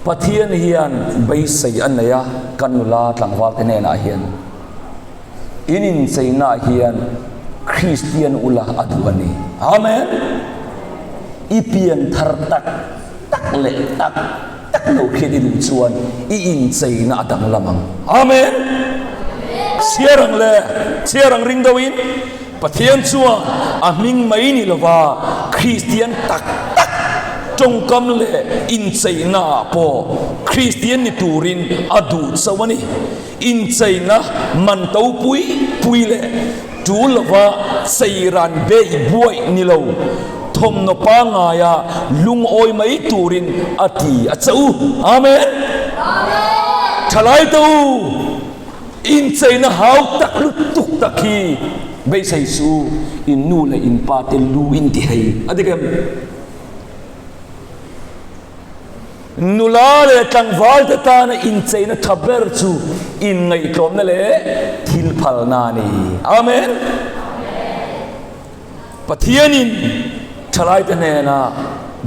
Pathian hian beisei a nei a kan nula tlangval te hnenah hian. In incheinaah hian Kristian ula a duh a ni. Amen! I pian thar tak tak leh tak tak lo khian i duh chuan i incheina a danglam ang. Amen! Chhiar ang le, chhiar ang ring deuhin Pathian chuan a hming mai ni lova Kristian tak tak tawngkam leh incheinaah pawh Kristian ni turin a duh chauh a ni. Incheina man to pui pui leh tul lova cheiran beih buaih ni lo, thawmhnaw pangaia lungawi mai turin a ti a che u. Amen! Thalai te u, incheina hau tak lutuk tak hi beisei suh u, in nu leh in pa te lu in ti hei a dik em? Nula leh tlangvalte tana incheina tha ber chu inngaihtlawmna leh thil phalna a ni. Amen. Pathianin thalaite hnena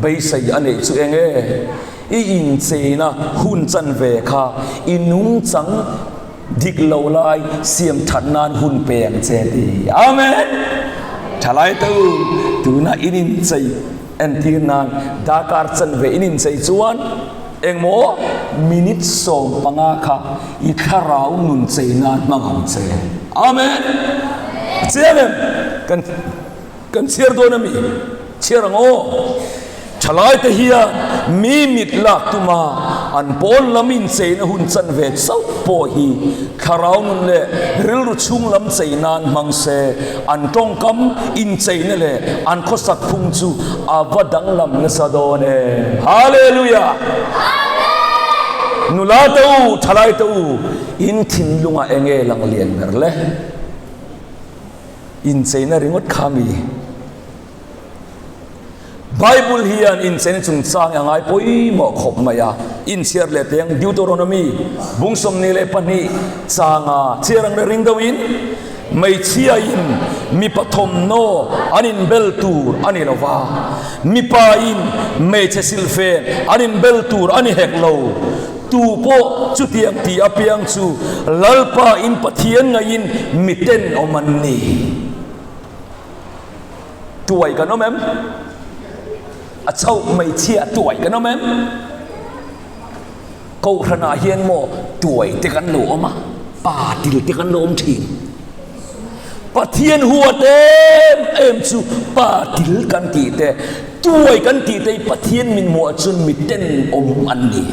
beisei a neih chu eng nge? I incheina hun chanve kha i nungchang dik lo lai siam that nan hun pe ang che ti. Amen. Thalaite u, tuna in inchei Entir nan darkar chanve in inchei chuan engmaw minute 15 kha i thlarau nun chei nan hmang ang che. Amen. A chiang em? Kan kan chhiar dawn ami? Chhiar ang aw. Thalaite hian mi mit lak tuma an pawn lam incheina hun chanve chauh pawh hi thlarau nun leh rilru chhung lam chei nan hmang se An tawngkam incheina leh an khawsak phung chu a va danglam nasa dawn em! Hallelujah! Nula te u, thalai te u, in thinlungah eng nge lang lian ber le? Incheina ringawt kha mi? Bible hian incheina chungchang a ngai pawimawh khawp mai a, inchhiar leh teng Deuteronomy bung 22 changa chhiar ang leh ring deuhin hmeichhiain mipa thawmhnaw an inbel tur a ni lo va, mipain hmeichhe silhfen an inbel tur a ni hek lo. Tu pawh chutiang ti apiang chu Lalpa in Pathian ngaiin miten awm an ni. Tuai kan awm em? A chauh hmeichhia tuai kan awm em? Kohhranah hian maw tuai te kan lo awm a, pa til te kan lo awm thin. Pathian huat em em chu pa til kan tih te, tuai kan tih te hi Pathian min hmuh ah chuan miten awm an ni.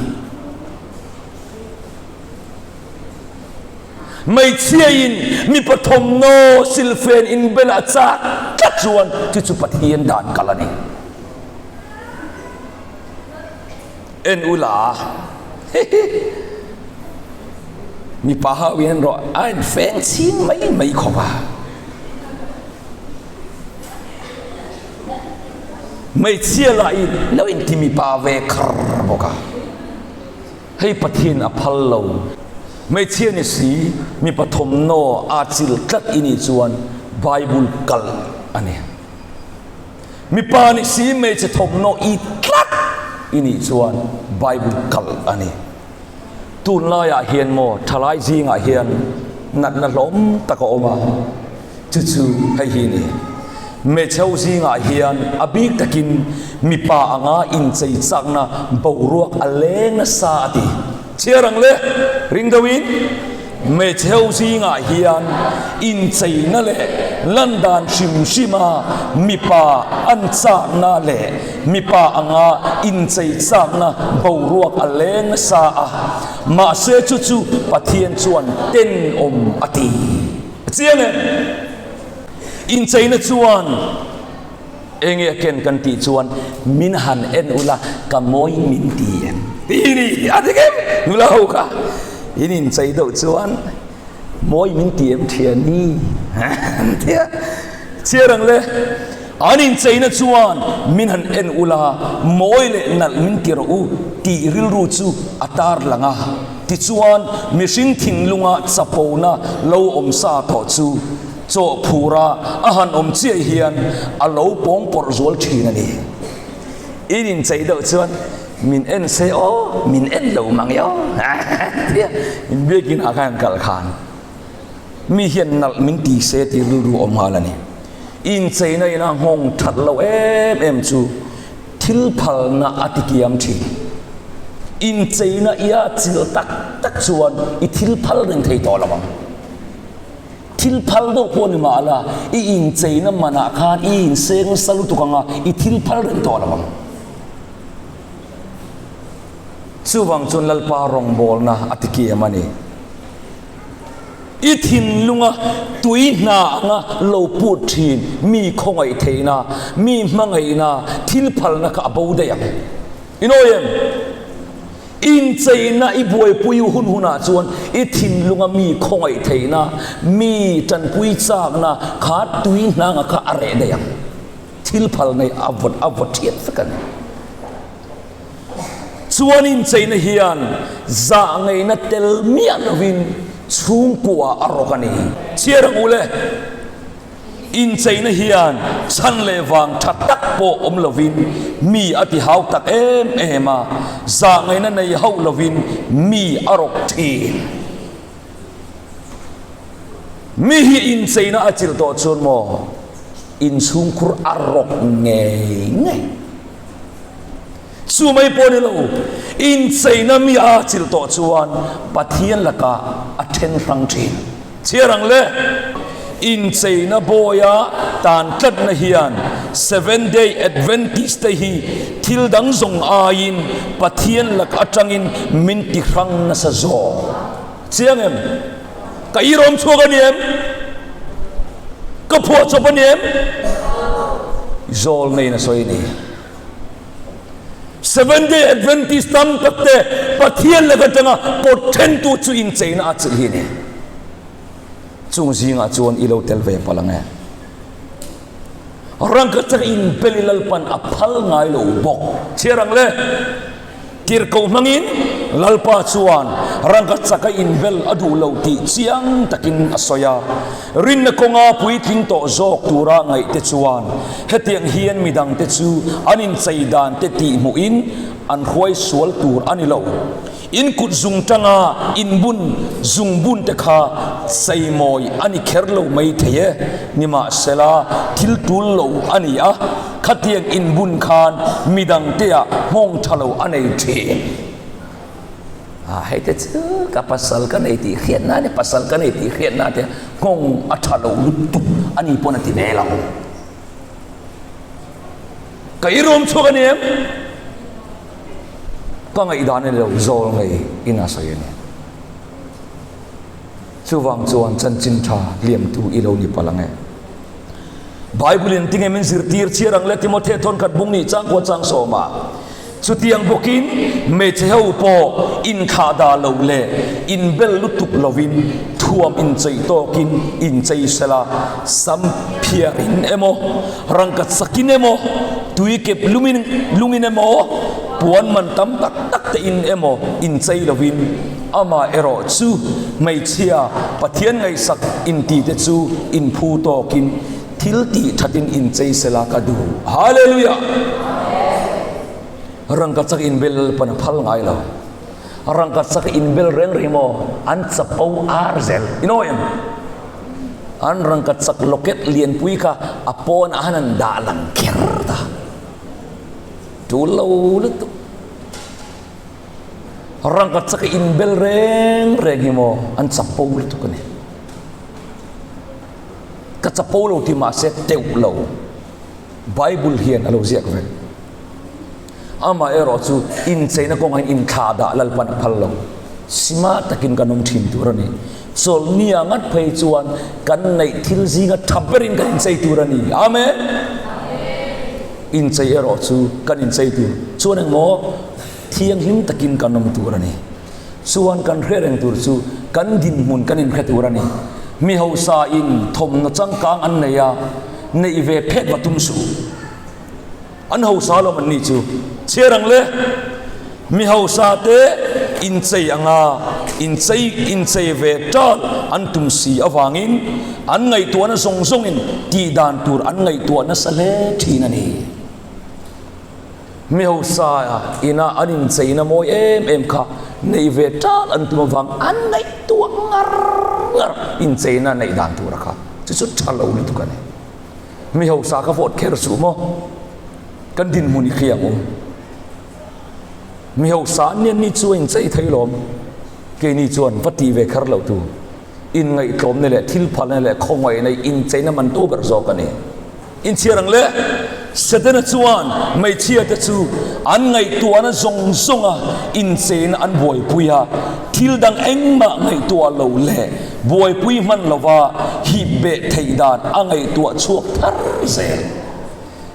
Hmeichhiain mipa thawmhnaw silfen inbel a chak tlat chuan chu chu Pathian dan kal a ni. En ula, hihi, mipa ho hian rawh a infeng chhing mai mai khawp a. Hmeichhia lahin lo inti mipa ve khar bawk a. Hei Pathian a phal lo. Hmeichhia ni si, mipa thawmhnaw a chil tlat i nih chuan Bible kalh a ni. Mipa ni si, hmeichhe thawmhnaw i tlat i nih chuan Bible kalh a ni. Tunlaiah hian maw thalai zingah hian natna hlawm tak a awm a. Chu chu hei hi ni. Hmeichhe zingah hian a bik takin mipa anga inchei chakna boruak a leng nasa a ti. Chhiar ang le, ring deuhin hmeichhe zingah hian incheina leh landan hrim hrima mipa an chakna leh mipa anga inchei chakna boruak a leng nasa a, mahse chu chu Pathian chuan tenawm a ti. A chiang em? Incheina chuan enge a ken kan tih chuan min han en ula ka mawi min ti em? Ti ni a dik em? Nula ho kha in inchei deuh chuan mawi min ti em thiani? Tia chhiar ang le. An incheina chuan min han en ula mawi leh nalh min ti rawh u tih rilru chu a tar lang a. Tichuan, mihring thinlunga chapona lo awm sa tawh chu chaw phura a han awm chiah hian a lo pawng pawrh zual thin a ni. In inchei deuh chuan Min en se aw, min en lo mang e aw tia in biakin ah khan kal khan mi hian nalh min ti se tih rilru awm nghal a ni. Incheina ina nghawng that lo em em chu thil phalna a ti kiam thin. Incheina i a chilh tak tak chuan i thil phal reng thei tawh lo ang. Thil phal deuh pawh ni mah la, i incheina manah khan i inseng nasa lutuk ang a, i thil phal reng tawh lo ang. Chuvang chuan Lalpa rawngbawlna a ti kiam a ni. I thinlunga tui hna anga lo put thin mi khawngaih theihna, mi hmangaihna, thil phalna kha a bo daih ang. Inawi em? Incheina i buaipui hun hunah chuan i thinlunga mi khawngaih theihna, mi tanpui chakna kha tui hnanga kha a reh daih ang. Thil phal nei a vawt a vawt thiat vek a ni. Chuan incheina hian zahngaihna tel miah lovin chhungkua a rawk a ni. Chhiar ang u le. Incheina hian chhan leh vang tha tak pawh awm lovin mi a ti hau tak em em a, zahngaihna nei hauh lovin mi a rawk thin. Mi hi incheina a chilh tawh chuan maw inchhungkhur a rawk ngei ngei. Chu mai pawh ni lo, incheina mi a chilh tawh chuan Pathian lakah a then hrang thin. Chhiar ang le, incheina bawia tan tlatna hian Seventh Day Adventist te hi thil dang zawng aiin Pathian lak atangin min ti hrang nasa zawk. Chiang em? Ka irawm chhuak a ni em? Ka phuahchawp a ni em? Zawl ngeiin a sawi a ni. Seventh Day Adventist tam tak te Pathian lak atanga pawt thentu chu incheina a chilh hi a ni. Chung zingah chuan i lo tel ve palh ang e. Rangkachak inbel i Lalpan a phal ngai lo bawk. Chhiar ang le. Tirhkoh hmangin Lalpa chuan rangkachaka inbel a duh lo tih chiang takin a sawi a. Rinna kawnga puitling tawh zawk tura ngaihte chuan hetiang hian midangte chu an inchei dante tihhmuhin an hruai sual tur a ni lo. In kut zung tanga inbun zungbunte kha cheimawi a ni kher lo mai thei e. Nimahsela, thil tul lo a ni a. Khatiang inbun khan midangteah nghawng tha lo a nei thin. A, hei te chu ka pasal ka nei tih hriatna ania, pasal ka nei tih hriatna te nghawng a tha lo lutuk a ni pawn a ti ve lo. Ka irawm chhuak a ni em? Ka ngaihdan a ni lo, zawl ngei in a sawi a ni. Chuvang chuan chanchin tha hliamtu i lo ni palh ang e. Bible in tinge min zirtir chhiar ang le Timothy thawnkhat bung nih chang kua chang sawma chutiang bawkin hmeichhe ho pawh inthlah dah lo leh inbel lutuk lovin thuam inchei tawkin inchei sela sam phiarin emaw rangka chakin emaw tui kep lumin lungin emaw puan man tam tak tak te in emaw inchei lovin Amah erawh chu hmeichhia Pathian ngaihsak intite chu inphu tawkin thil tih thatin inchei sela ka duh. Hallelujah! Rangka chak inbel Lalpan a phal ngai lo. Rangka chak inbel reng reng maw an chapo ar zel. I know em? An rangka chak locket lianpui kha a pawn ah han an dah lang kher ta. Tul lo lutuk. Rangka chak inbel reng reng hi maw an chapo lutuk a ni. Ka chapo lo ti mahse teuh lo. Bible hian a lo ziak vek. Amah erawh chu incheina kawngah hian inthlah dah Lalpan a phal lo. Sima takin kan awm thin tur a ni. Chawlhnia ngat phei chuan kan neih thil zinga tha berin kan inchei tur a ni. Amen. Inchei erawh chu kan inchei tur chuan engmaw Thianghlim takin kan awm tur a ni. Chuan kan hre reng tur chu kan dinhmun kan inhre tur a ni. Mi hausa in thawmhnaw changkang an nei a, neih ve phet va tum suh. An hausa alawm an ni chu. Chhiar ang le. Mi hausa te inchei anga inchei inchei ve tal an tum si avangin an ngaihtuahna zawng zawngin tihdan tur an ngaihtuah nasa hle thin a ni. Mi hausa ina an incheina mawi em em kha neih ve ṭal an tum avang an ngaihtuah ngar ngar incheina neih dan tura kha chu chu ṭha lo lutuk a ni. Mi hausa kha vote kher suh maw? Kan dinhmun i hria ang u. Mi hausa an nia ni chu a inchei thei lawm. Keini chuan va tih ve kher loh tur. Inngaihtlawmna leh thil phalna leh khawngaihna hi incheina man tu ber zawk a ni. Inchhiar ang le, Setana chuan hmeichhiate chu an ngaihtuahna zawng zawnga incheina an buaipui a, thil dang engmah ngaihtuah lo leh buaipui hman lova hip beh theih dan a ngaihtuah chhuak thar zel.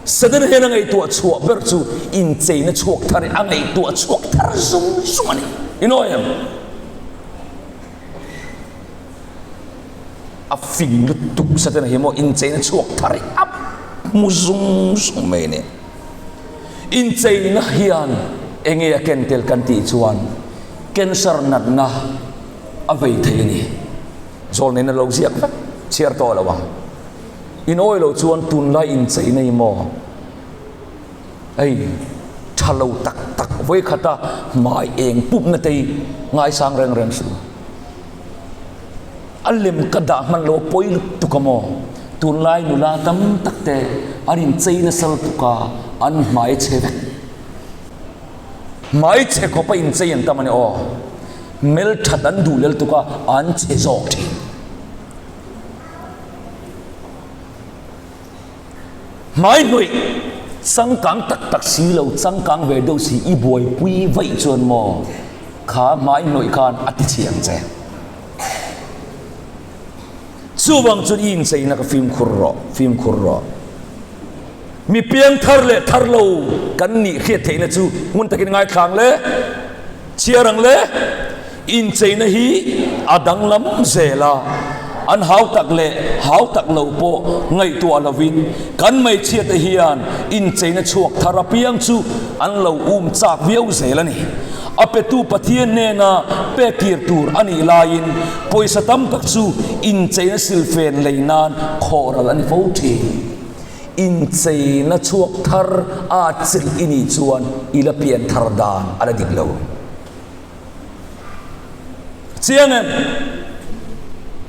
Setana hian a ngaihtuah chhuah ber chu incheina chhuak thar hi a ngaihtuah chhuak thar zung zung a ni. Inawih em? A fing lutuk Satana hi maw incheina chhuak thar hi a hmu zung zung mai a ni. Incheina hian enge a ken tel kan tih chuan cancer natna a vei thei a ni. Zawlneina lo ziak vek chhiar tawh lo ang. In awi loh chuan tunlai incheina hi maw hei tha lo tak tak vawikhata hmai eng pupna te hi ngaisang reng reng suh. A lem ka dah hman lo a pawi lutuk a maw? Tunlai nula tam tak te an inchei nasa lutuk a, an hmai chhe vek. Hmai chhe khawpa inchei an tam a ni aw. Hmelthat an duh lel tuk a, an chhe zawk thin. Hmai hnawih changkang tak tak si lo, changkang ve deuh si i buaipui vaih chuan maw kha hmai hnawih khan a ti chhi ang che. Chuvang chuan i incheina kha fimkhur rawh, fimkhur rawh. Mi piang thar leh thar lo kan nih hriat theihna chu ngun takin ngaithlang le, chhiar ang le. Incheina hi a danglam zel a, an hautak leh hautak lo pawh ngaihtuah lovin kan hmeichhiate hian incheina chhuak thar apiang chu an lo um chak viau zel a ni. A petu Pathian hnena pek kir tur a nih laiin pawisa tam tak chu incheina silfen lei nan khawhral a ni fo thin. Incheina chhuak thar a chilh i nih chuan i la pian thar dan a la dik lo. Chiang em?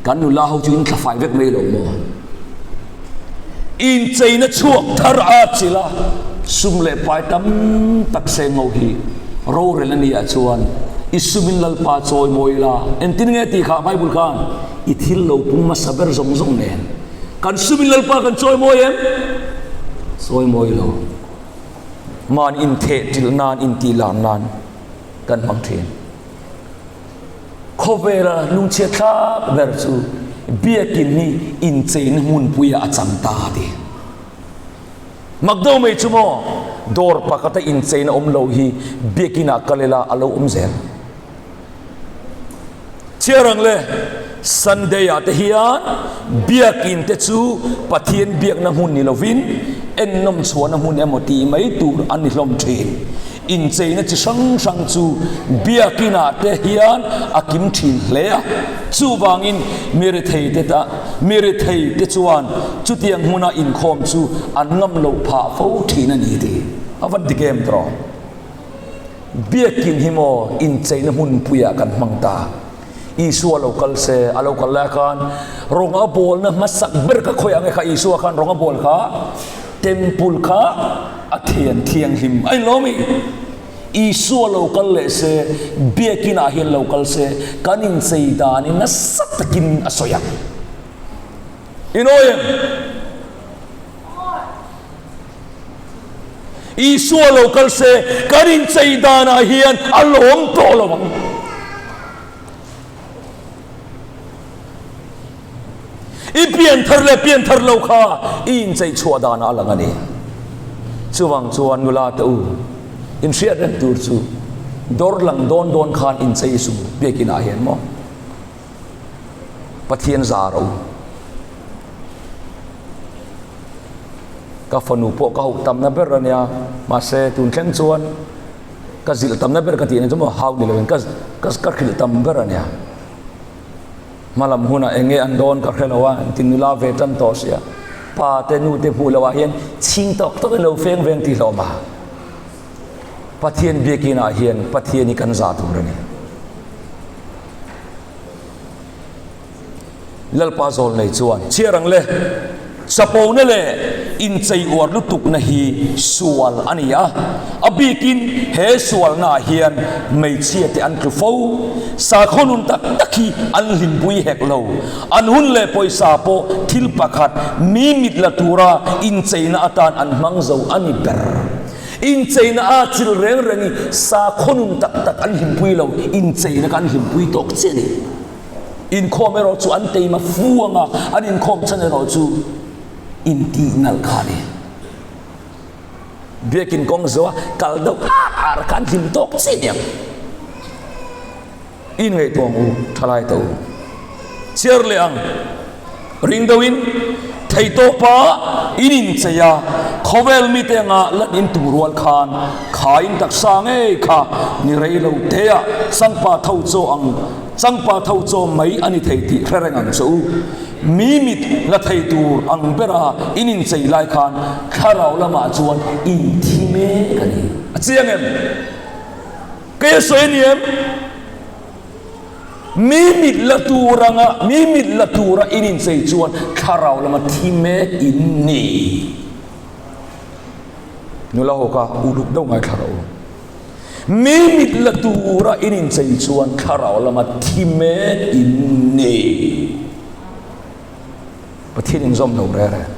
Kan nula ho chu in thlafai vek mai lo maw? Incheina chhuak thar a chila sum leh pai tam tak seng ho hi rorel a ni ah chuan i sumin Lalpa chawi mawi la. Engtin nge tih kha Bible khan i thil lo pung hmasa ber zawng zawng nen kan sumin Lalpa kan chawi mawi em? Chawi mawi lo. Mahni intheh ṭilh nan intihlar nan kan hmang thin. Khawvela lungchhiat thlak ber chu biakin hi incheina hmunpuiah a chang ta a ti. Mak deuh mai chu maw, dawr pakhata incheina awm lo hi biakinah kal ila a lo awm zel. Chhiar ang le, Sunday-ah te hian biakin te chu Pathian biakna hmun ni lovin ennawm chhuahna hmun emaw tih mai tur an ni hlawm thin. Incheina chi hrang hrang chu biakinah te hian a kim thin hle a, chuvangin mi rethei te ta mi rethei te chuan chutiang hmuna inkhawm chu an ngam loh phah fo thin a ni tih a va dik em tawh. Biakin hi maw incheina hmunpuiah kan hmang ta. Isua lo kal se, a lo kal lai khan rawng a bawlna hmasak ber ka khawi ang e kha Isua khan rawng a bawl kha temple kha a thian thianghlim a inlo mi. Isua lo kal leh se, biakinah hian lo kal se, kan inchei danin nasa takin a sawi ang. Inawi em? Isua lo kal se, kan inchei danah hian a lawm tawh lo ang. I pian thar leh pian thar lo kha i inchei chhuah danah a lang a ni. Chuvang chuan nula te u, inhriat reng tur chu dawr lang dawn dawn khan inchei suh biakinah hian maw? Pathian zar a u. Ka fanu pawh ka hauh tamna ber a nia, mahse tun thleng chuan ka zilh tamna ber ka tih na chu maw hau ni lovin ka ka ka hrilh tam ber a nia. Hmalam hunah eng nge an dawn ka hre lo a, engtin nula ve tan tawh sia, pa te nu te hmuh loh ah hian chhing tawk tawk in lo feng veng tih hlawm a. Pathian biakinah hian Pathian hi kan zah tur a ni. Lalpa zawl nei chuan chhiar ang le, chapona leh inchei uar lutukna hi sual a ni a, a bikin he sualnaah hian hmeichhia te an tlu fo. Sakhaw nun tak tak hi an hlimpui hek lo. An hun leh pawisa pawh thil pakhat mi mit la tura incheina atan an hmang zo a ni ber. Incheina a chil reng reng i sakhaw nun tak tak an hlimpui lo, incheina kha an hlimpui tawk chiah a ni. Inkhawm erawh chu an teima fu ang a, an inkhawm chhan erawh chu intih nalh kha a ni. Biakin kawng zo a kal deuh ar ar kha an hlim tawk chiah a ni ang. In ngaihtuah ang u, thalai ta u. Chhiar leh ang. Ring deuhin theitawpa in inchei a, khawvel mite anga lan in tum rual khan kha in taksa ngei kha ni rei lo te ah changpa tho chaw ang changpa tho chaw mai a ni thei tih hre reng ang che u. Mi mit la thei tur ang bera in inchei lai khan thlarau lamah chuan in thi mek a ni. A chiang em? Kei a sawi a ni em? Mi mit la tur anga mi mit la tura in inchei chuan thlarau lama thi mek in ni. Nula ho kha uluk deuh ngai thlarau. Mi mit la tura in inchei chuan thlarau lama thi mek in ni. Pathian inzawm lo reng reng.